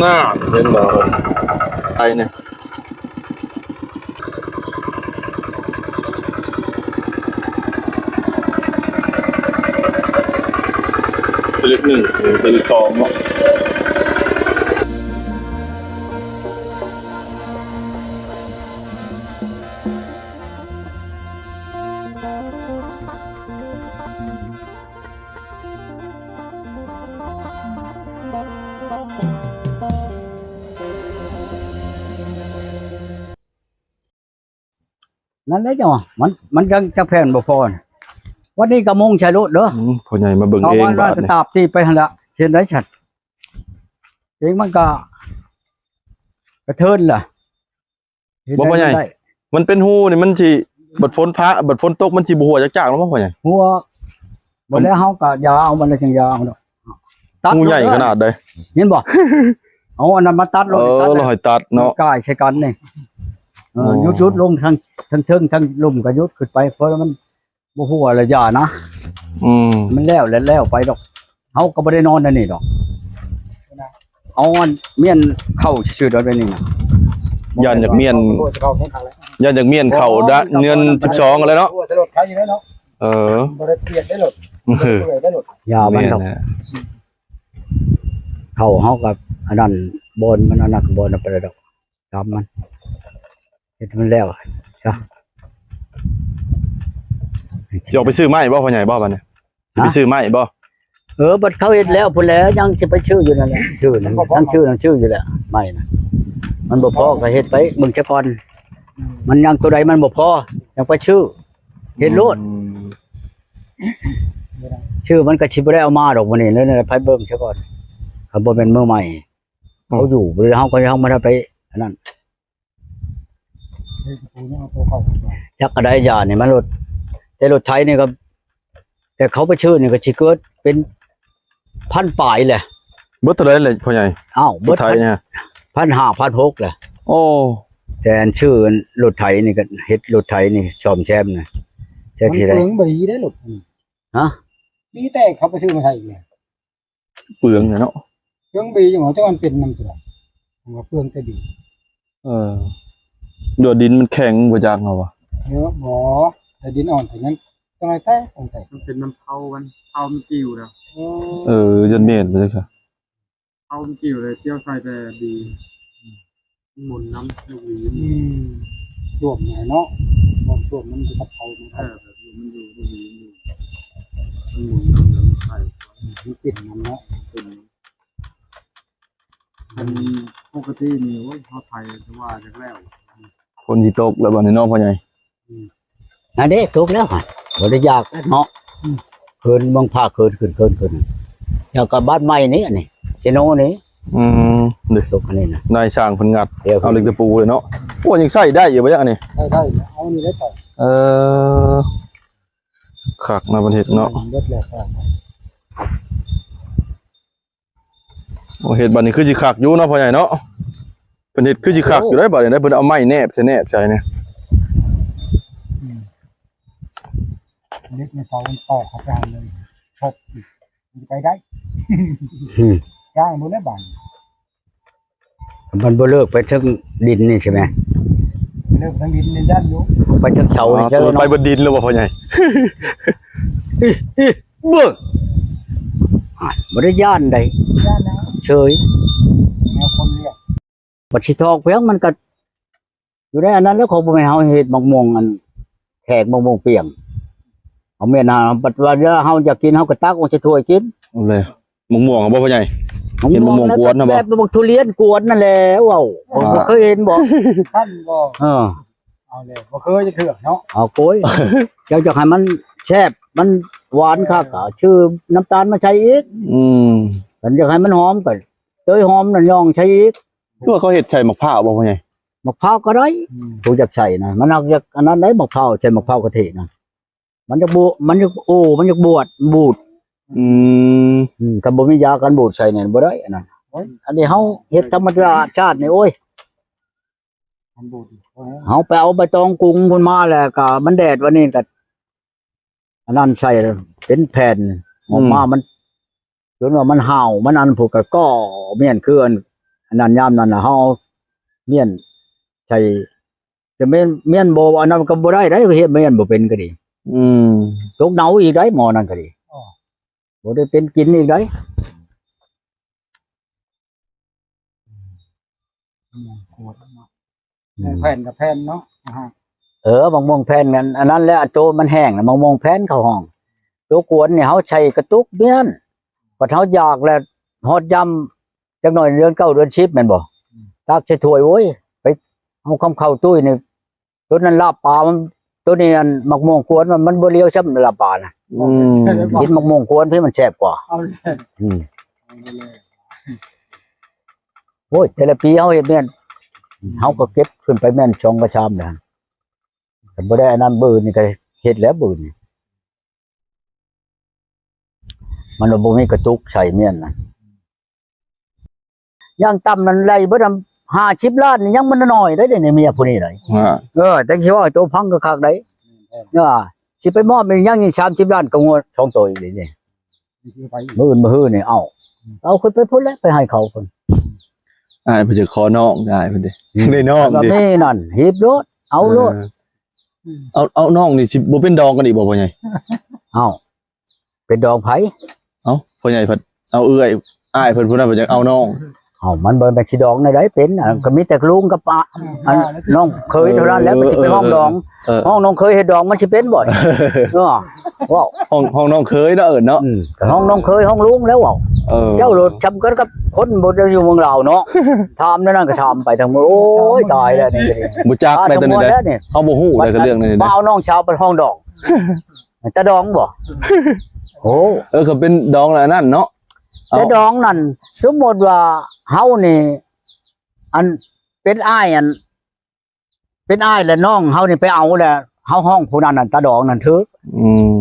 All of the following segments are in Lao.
น่า เห็นบ่ ไอ้เนี่ย เป็นเลขหนึ่ง เป็นเลขสองเนาะ นั่นแหละจังหวะ มัน มันยังจะแผ่นบ่พอน่ะ วันนี้ก็มุ่งใส่รถเด้อ อืม พ่อใหญ่มาเบิ่ง เอา เอง มา บาด มา นี่ ตาบตีไปหั่นละ เห็นได้ชัด เองมันก็กระเทินล่ะ เฮ็ด บ่ พ่อใหญ่ ได้ มันเป็นฮูนี่มันสิ บัดฝนฟ้า บัดฝนตกมันสิบ่หัวจักๆ แล้วบ่ พ่อใหญ่ หัว บ่แล้วเฮาก็ยาเอามันแล้วจังยาเอาดอก ตัด ฮูใหญ่ ลงเลย ขนาดใด เห็นบ่ เอาอันนั้นมาตัดลง เออ ตัด แล้วให้ตัดเนาะ กายใส่กันนี่ เออ โอ้ หยุดๆ ลงทั้ง ทั้งเทิงทั้งลุ่มก็หยุดขึ้นไป เพราะมันบ่หัวละยานะ อืม มันแล้วแล้วไปดอก เฮาก็บ่ได้นอนอันนี้ดอก เอาอันเมียนเข้าซื่อๆ ดอกเดี๋ยวนี้นะ ย่านอยากเมียน ย่านอยากเมียนเข้า อ๋อ ดะ เงินสิบสองอะไรเนาะ โอ้ แต่รถไถอยู่แล้วเนาะ เออ บ่ได้เปลี่ยนได้รถ เออ เปื่อยได้รถ อย่ามันดอก แม่นแหละ เข้าเฮาก็อันนั้น บ่อนมันอันนั้นก็บ่อนเอาไปแล้วดอก ตามมัน เฮ็ดให้มันแล้วซะ สิออกไปซื้อไม้บ่ พ่อใหญ่บ่ บัดนี้ สิไป ฮะ ซื้อไม้บ่ เออ บัดเขาเฮ็ดแล้วพุ้นแหละ ยังสิไปซื้ออยู่นั่นแหละ ซื้อนั่น ยังซื้อนั่นซื้ออยู่แหละ ไม้น่ะ มันบ่พอก็เฮ็ดไปเบิ่งซะก่อน มันยังตัวใดมันบ่พอ ยังไปซื้อ เฮ็ดโลด อืม ซื้อมันก็สิบ่ได้เอามาดอกมื้อนี้ แล้วไผเบิ่งซะก่อน คันบ่แม่นมือใหม่ อืม เขาอยู่ เฮาก็ยังบ่ได้ไปอันนั้น จักก็ได้ยานี่มันรถ แต่รถไถนี่ก็ แต่เขาไปซื้อนี่ก็สิเกิดเป็นพันปลายแหละ เบิดเท่าใดเลยพ่อใหญ่ อ้าว เบิด รถไถเนี่ย พันห้า พันหกแหละ โอ้ แต่อันซื้อรถไถนี่ก็เฮ็ดรถไถนี่ซ่อมแซมนะ แต่ มัน สิได้ เปลืองบ่ดีได้รถ ฮะ มีแต่เขาไปซื้อมาใช้อีกเนี่ย เปลืองน่ะเนาะ เปลืองบีจังหวะ แต่มันเป็นนำตัว ผมว่าเปลืองแต่บี เออ เดี๋ยวดินมันแข็งบ่จักเฮาว่า เออ บ่ แต่ดินอ่อนแต่นั้น จังได๋แท้ จังได๋ มันเป็นน้ำเผามัน เผามันกิ่วแล้ว เออ เออ จนแม่นไปจังซั่น เผามันกิ่วเลย เที่ยวใส่แต่บี หมุนน้ำลูกหวี อืม ส้วมน่ะเนาะ บ่อนส้วมมันอยู่กับเขามัน เออ แบบอยู่ มันอยู่ มันอยู่ มันอยู่ มันหมุนน้ำแล้วมันใส่ มันเป็นน้ำเนาะ เป็น อันปกตินี่ โอ้ย เฮาไถแต่ว่าจักแล้ว ฝนสิตกแล้วบัดนี้เนาะ พ่อใหญ่ อืม นั่นเด้ ตกแล้วหั่น บ่ได้อยากเนาะ อืม เคินเมืองพาเคินขึ้น เคินขึ้น แล้วก็บ้านใหม่นี่ อันนี้ เซโนนี่ อืม นี่ ตกอันนี้นะ นายช่างเพิ่นงัด เดี๋ยว เอาเหล็กตะปูเลยเนาะ โอ้ ยังใช้ได้อยู่บ่จักอันนี้ ใช้ได้ เอานี่ได้ต่อ เออ คักนะเพิ่นเฮ็ดเนาะ เบิดแล้ว โอ้ เฮ็ดบัดนี้คือสิคักอยู่เนาะ พ่อใหญ่เนาะ เพิ่นเฮ็ดคือสิคักอยู่ได้บัดนี้ เพิ่นเอาไม้แนบใส่ แนบใส่นี่ อืม เล็กในเสามันตอกเข้าไปหั่นเลย ทบอีก มันจะไปได้ อืม จ้างบ่ได้บาด มันบ่เลิกไปถึงดินนี่ใช่ไหม เลิกทางดินนี่ย่านอยู่ ไปถึงเสานี่ อ๋อ ใช่ไหม ไปบนดินแล้วบ่พ่อใหญ่ อิ อิ เบิ่ง อ่ะ บ่ได้ย่านใด ย่านนะ เฉย แนวคนเรียก บัดสิทอกเพียงมันก็อยู่ในอันนั้น แล้วเขาบ่ให้เฮาเฮ็ดมะม่วงอันแขก มะม่วงเปียง เอาแม่นหา บัดว่าเฮาอยากกิน เฮาก็ตักออกใส่ถ้วยกิน เอาเลย มะม่วงบ่พ่อใหญ่ มะม่วง เห็นมะม่วงกวนนะบ่ แบบมะม่วงทุเรียนกวนนั่นแหละ เว้า อ่า บ่เคยเห็นบ่ ท่านบ่ เออ เอาเลย บ่เคยจะเถื่อเนาะ เอาโกย เจ้าอยากให้มันแซ่บ มันหวานคัก ก็ซื้อน้ำตาลมาใส่อีก อืม คันอยากให้มันหอมก็เตยหอมนั่นย่องใส่อีก คือว่าเขาเฮ็ดใส่มะพร้าวบ่พ่อใหญ่ มะพร้าวก็ได้ อืม ผู้อยากใส่นะ มันอยากอันนั้นได้ มะพร้าว ใส่มะพร้าวกะทินะ มันจะบู มันจะ โอ้ มันจะบวด บูด อืม อืม คันบ่มียากันบูดใส่นี่บ่ได้อันนั้น โอ้ย อันนี้เฮาเฮ็ดธรรมชาตินี่ โอ้ย มันบูด เฮาไปเอาใบตองกุงพุ้นมาแล้วก็มันแดดวันนี้ก็ อันนั้นใส่เป็นแผ่น ออกมา อืม มัน จนว่ามันเห่า มันอันพวกก็ก่อเมียนคืออัน ອັນນັ້ນ ຍາມນັ້ນລະເຮົາເອົາມ້ຽນໃສ່ ຈະແມ່ນມ້ຽນບໍ່ ອັນນັ້ນກໍບໍ່ໄດ້ໄດ໋ ເຮັດມ້ຽນບໍ່ເປັນກໍດີ. ອືມ ຕົກເນົາອີກໄດ໋ ໝໍ້ນັ້ນກໍດີ. ອໍ ບໍ່ໄດ້ເປັນກິນອີກໄດ໋. ໝໍ້ຂວດເນາະ ອືມ ໝໍ້ແຜ່ນກໍແຜ່ນເນາະ. ອາຮະ ເອີ ໝາກມ່ວງແຜ່ນນັ້ນ ອັນນັ້ນແຫຼະ ໂຕມັນແຫ້ງນະ ໝາກມ່ວງແຜ່ນເຂົາຮ້ອງ. ໂຕກວນນີ້ເຮົາໃສ່ກະຕຸກມ້ຽນ ບັດເຮົາຢາກແລ້ວ ຮອດຍາມຈັກໜ້ອຍເດືອນເກົ້າເດືອນສິບແມ່ນບໍ່? ອືມ ຕັກໃສ່ຖ້ວຍ ໂອ້ຍ ໄປເອົາຄຳເຂົ້າຕຸ້ຍນີ້ ໂຕນັ້ນລາບປາ ມັນ ໂຕນີ້ອັນໝາກມ່ວງກວນ ມັນ ມັນບໍ່ຫຼຽວຊ້ຳລາບປານະ. ອືມ ກິນໝາກມ່ວງກວນພີ້ມັນແຊບກວ່າ. ເອົາແລ້ວ ອືມ ເອົາແລ້ວ ໂອ້ຍ ແຕ່ລະປີເຮົາເຮັດແມ່ນ ເຮົາກໍເກັບຂຶ້ນໄປແມ່ນສອງກະຊາມນະ ຄັນບໍ່ໄດ້ອັນນັ້ນ ບືນນີ້ກໍເຮັດແລ້ວ ບືນນີ້ ມັນບໍ່ມີກະຕຸກໃສ່ມ້ຽນນະ. ຢ່າງຕ່ຳນັ້ນໄລ່ເບິດຫ້າສິບລ້ານນີ້ ຍັງມັນນ້ອຍໄດ໋ ດຽວນີ້ເມຍຜູ້ນີ້ໄດ໋. ອາ ເອີ ແຕ່ຊິເວົ້າໃຫ້ໂຕຟັງກໍຄັກໄດ໋. ອາ ຊິໄປມອບອີກຫຍັງອີກສາມສິບລ້ານ ກັບງົວສອງໂຕອີກເດ້. ມື້ອື່ນມື້ຮືນີ້ ເອົາ ເອົາຂຶ້ນໄປພຸ້ນແຫຼະ ໄປໃຫ້ເຂົາພຸ້ນ. ອ້າຍເພິ່ນຈະຂໍນ້ອງ ອ້າຍເພິ່ນເດ້ ອືມ ໄດ້ນ້ອງເດ້ ແລ້ວມີນັ້ນ ຮີບໂລດ ເອົາໂລດ. ເອີ ເອົາ ເອົານ້ອງນີ້ ຊິບໍ່ເປັນດອງກັນອີກບໍ່ ພໍ່ໃຫຍ່? ເອົ້າ ເປັນດອງໃຜ? ເອົ້າ ພໍ່ໃຫຍ່ເພິ່ນເອົາເອື້ອຍ ອ້າຍເພິ່ນຜູ້ນັ້ນເພິ່ນຢາກເອົານ້ອງ. ເອົ້າ ມັນບໍ່ແມ່ນຊິດອງແນວໃດເປັນ ອັນ ກໍມີແຕ່ລຸງກັບປ້າ ອັນ ນ້ອງເຂີຍເທົ່ານັ້ນແຫຼະ ເອີ ມັນຊິໄປຮ້ອງດອງ. ເອີ ເອີ ຮ້ອງນ້ອງເຂີຍໃຫ້ດອງ ມັນຊິເປັນບໍ່? ເອີ ເວົ້າ ຮ້ອງ ຮ້ອງນ້ອງເຂີຍເນາະ ເອີ້ນເນາະ. ອືມ ກໍຮ້ອງນ້ອງເຂີຍ ຮ້ອງລຸງແລ້ວເວົ້າ. ເອີ ເຈົ້າໂລດ ຊ່ຳກັນກັບຄົນບໍ່ໄດ້ຢູ່ເມືອງລາວເນາະ. ຖາມແນວນັ້ນກໍຖາມໄປທາງ ໂອ້ຍ ຕາຍແລ້ວນີ້ ບໍ່ຈັກໄດ້ ຕອນນີ້ໄດ໋ ເຮົາບໍ່ຮູ້ໄດ້ ຄັນເລື່ອງນີ້ ມາເອົານ້ອງສາວໄປຮ້ອງດອງ ຕາດອງບໍ່? ໂອ້ ເອີ ກໍເປັນດອງລະນັ້ນເນາະ. ແຕ່ດອງນັ້ນ ສົມມຸດວ່າເຮົານີ້ ອັນ ເປັນອ້າຍ ອັນ ເປັນອ້າຍ ແລະ ນ້ອງເຮົານີ້ໄປເອົາ ແລະ ເຮົາຮ້ອງຜູ້ນັ້ນ ຕາດອງນັ້ນຖືກ. ອືມ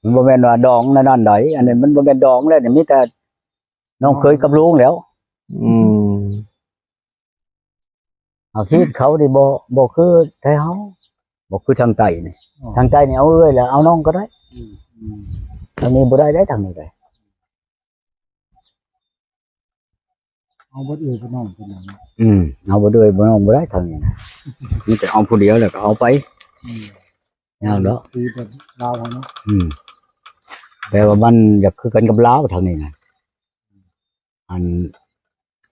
ມັນບໍ່ແມ່ນວ່າດອງນັ້ນໃດ ອັນນີ້ມັນບໍ່ແມ່ນດອງແລ້ວນີ້ ມີແຕ່ນ້ອງເຂີຍກັບລຸງແລ້ວ. ອືມ ເຮົາຄິດເຂົານີ້ບໍ່ ບໍ່ຄືໄທເຮົາ ບໍ່ຄືທາງໃຕ້ນີ້. ອໍ ທາງໃຕ້ນີ້ເອົາເອື້ອຍແລ້ວເອົານ້ອງກໍໄດ້. ອືມ ອືມ ທາງນີ້ບໍ່ໄດ້ໄດ໋ ທາງນີ້ໄດ໋. ເອົາເບິດເອື້ອຍເບິດນ້ອງເພິ່ນນະ. ອືມ ເອົາເບິດເອື້ອຍເບິດນ້ອງບໍ່ໄດ້ທາງນີ້ນະ ມີແຕ່ເອົາຜູ້ດຽວແລ້ວກໍເອົາໄປ. ອືມ ຍາກດອກ ຄືແບບລາວເຮົາເນາະ. ອືມ ແປວ່າມັນຢາກຄືກັນກັບລາວທາງນີ້ນະ. ອັນ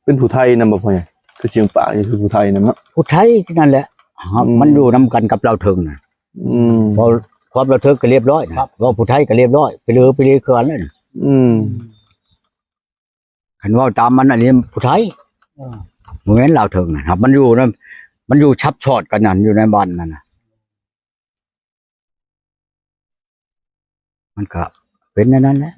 ເປັນຜູ້ໄທນຳບໍ່ພໍ່ໃຫຍ່? ຄືສຽງປາກນີ້ຄືຜູ້ໄທນຳເນາະ. ຜູ້ໄທນັ້ນແຫຼະ. ອືມ ມັນຢູ່ນຳກັນກັບລາວເທິງນະ. ອືມ ເວົ້າຄວາມລາວເທິງກໍລຽບຮ້ອຍນະ. ເວົ້າຜູ້ໄທກໍລຽບຮ້ອຍ ໄປເລີໄປເລີຄືກັນແລ້ວນະ. ອືມ ຄັນເວົ້າຕາມມັນ ອັນນີ້ຜູ້ໄທ. ເອີ ບໍ່ແມ່ນລາວເທິງນະ. ມັນຢູ່ນຳ ມັນຢູ່ຊັບຊ້ອນກັນນັ້ນ ຢູ່ໃນບ້ານນັ້ນນະ. ມັນກະເປັນແນວນັ້ນແຫຼະ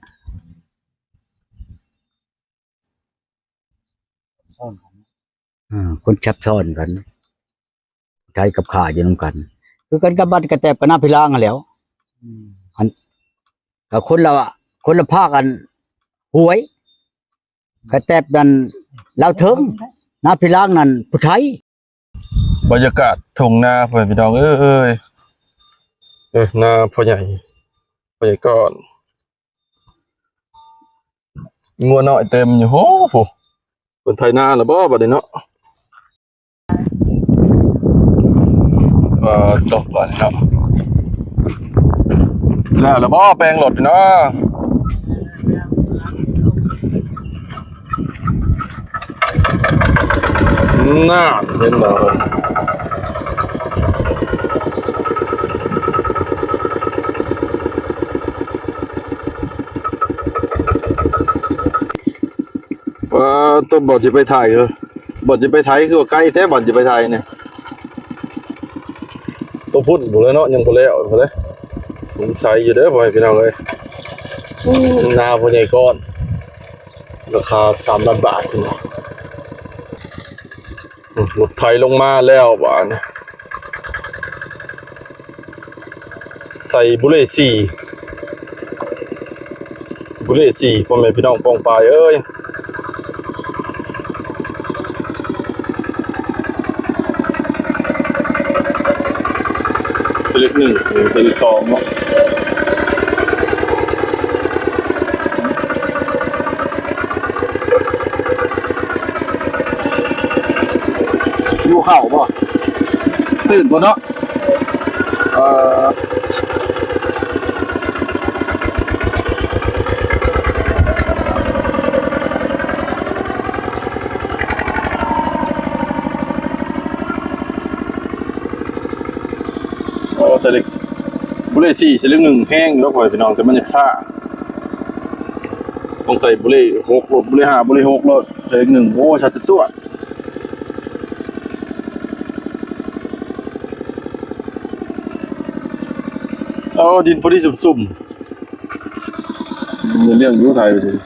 ເອີ ຄົນຊັບຊ້ອນກັນ ໄທກັບຂ້າຢູ່ນຳກັນ ຄືກັນກັບບ້ານກະແຕບກັບນາພິລາງຫັ້ນແຫຼ້ວ. ອືມ ອັນ ກະຄົນລະ ຄົນລະພາກ ອັນ ຫ້ວຍ ກະແຕບນັ້ນລາວເທິງ ນາພິລາງນັ້ນຜູ້ໄທ. ບັນຍາກາດທົ່ງນາ ພໍ່ແມ່ພີ່ນ້ອງເອີຍ ເອີ ນາພໍ່ໃຫຍ່ ພໍ່ໃຫຍ່ກ້ອນ ງົວນ້ອຍເຕັມຢູ່. ໂຫ ເພິ່ນໄຖນາແລ້ວບໍ່ບັດນີ້ເນາະ? ເອີ ຕົກກ່ອນເນາະ. ແລ້ວລະບໍ່ແປງລົດເນາະ? ນັ້ນ ເຫັນບໍ່? ວ່າຕົວບ່ອນຊິໄປໄຖ ເອີ ບ່ອນຊິໄປໄຖຄືວ່າໄກແທ້ ບ່ອນຊິໄປໄຖນີ້. ຕົວພຸ້ນພຸ້ນແຫຼະເນາະ ຍັງບໍ່ແລ້ວພຸ້ນເດ້. ສົງໄສຢູ່ເດີພໍ່ແມ່ພີ່ນ້ອງເອີຍ. ອືມ ນາພໍ່ໃຫຍ່ກ້ອນ ລາຄາສາມລ້ານບາດພຸ້ນ. ອືມ ລົດໄຖລົງມາແລ້ວບາດນີ້. ໃສ່ບູເລ່ສີ່ ບູເລ່ສີ່ ພໍ່ແມ່ພີ່ນ້ອງປ້ອງປາຍເອີຍ. ສະເລັກໜຶ່ງ ສະເລັກສອງເນາະ. ເຂົ້າບໍ່? ຕື່ນບໍ່ເນາະ? ເອີ ໂອ້ ສາຍເຫຼັກ ບຸເລສີ່ ສາຍເຫຼັກໜຶ່ງແຮງຢູ່ດອກ ພໍ່ແມ່ພີ່ນ້ອງ ແຕ່ມັນຍັງຊ້າ. ຕ້ອງໃສ່ບຸເລຫົກໂລດ ບຸເລຫ້າ ບຸເລຫົກໂລດ ສາຍເຫຼັກໜຶ່ງ ໂອ້ ຊ້າຕະຕົວະ. ເອີ ດິນພໍດີຊຸ່ມໆ ເລື່ອງຢູ່ໄທ ເມື່ອ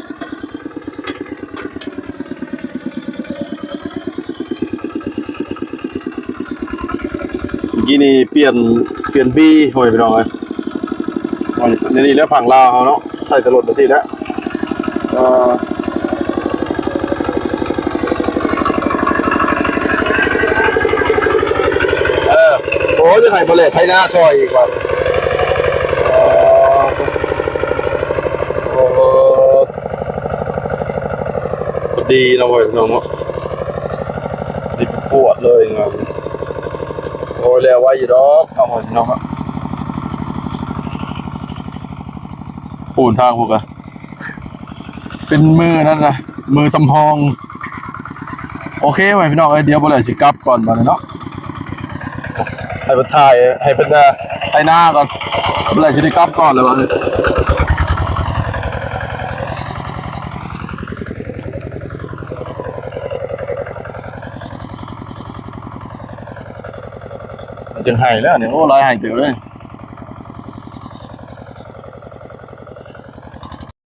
ກີ້ນີ້ປ່ຽນ ປ່ຽນບີ ໂອ້ຍ ພີ່ນ້ອງເອີຍ. ໂອ້ຍ ນີ້ແຫຼະ ຝັ່ງລາວເຮົາເນາະ ໃສ່ແຕ່ລົດຈັ່ງຊີ້ແຫຼະ. ເອີ ເອີ ໂອ້ຍ ຢາກໃຫ້ພໍ່ແຫຼ້ໄຖນາຊ່ອຍອີກວ່າ. ເອີ ໂອ້ ພໍດີເນາະ ພໍ່ແມ່ພີ່ນ້ອງເນາະ ດີປວດເລີຍ. ໂອ້ຍ ແລ້ວໄວຢູ່ດອກເນາະ ພໍ່ແມ່ພີ່ນ້ອງເນາະ. ໂອ້ ທາງພຸ້ນກະ ເປັນມື້ນັ້ນນະ ມື້ສຳຮອງ. ໂອເຄ ພໍ່ແມ່ພີ່ນ້ອງເອີຍ ດຽວບໍ່ໄດ້ຊິກັບກ່ອນບາດນີ້ເນາະ ໃຫ້ເພິ່ນຖ່າຍ ໃຫ້ເພິ່ນ ເອີ ໄຖນາກ່ອນ ບໍ່ໄດ້ຊິໄດ້ກັບກ່ອນແລ້ວບາດນີ້. ມັນຈຶ່ງໄຫ້ແລ້ວນີ້ ໂອ້ ຫຼາຍໄຮ່ເຕີບເລີຍ.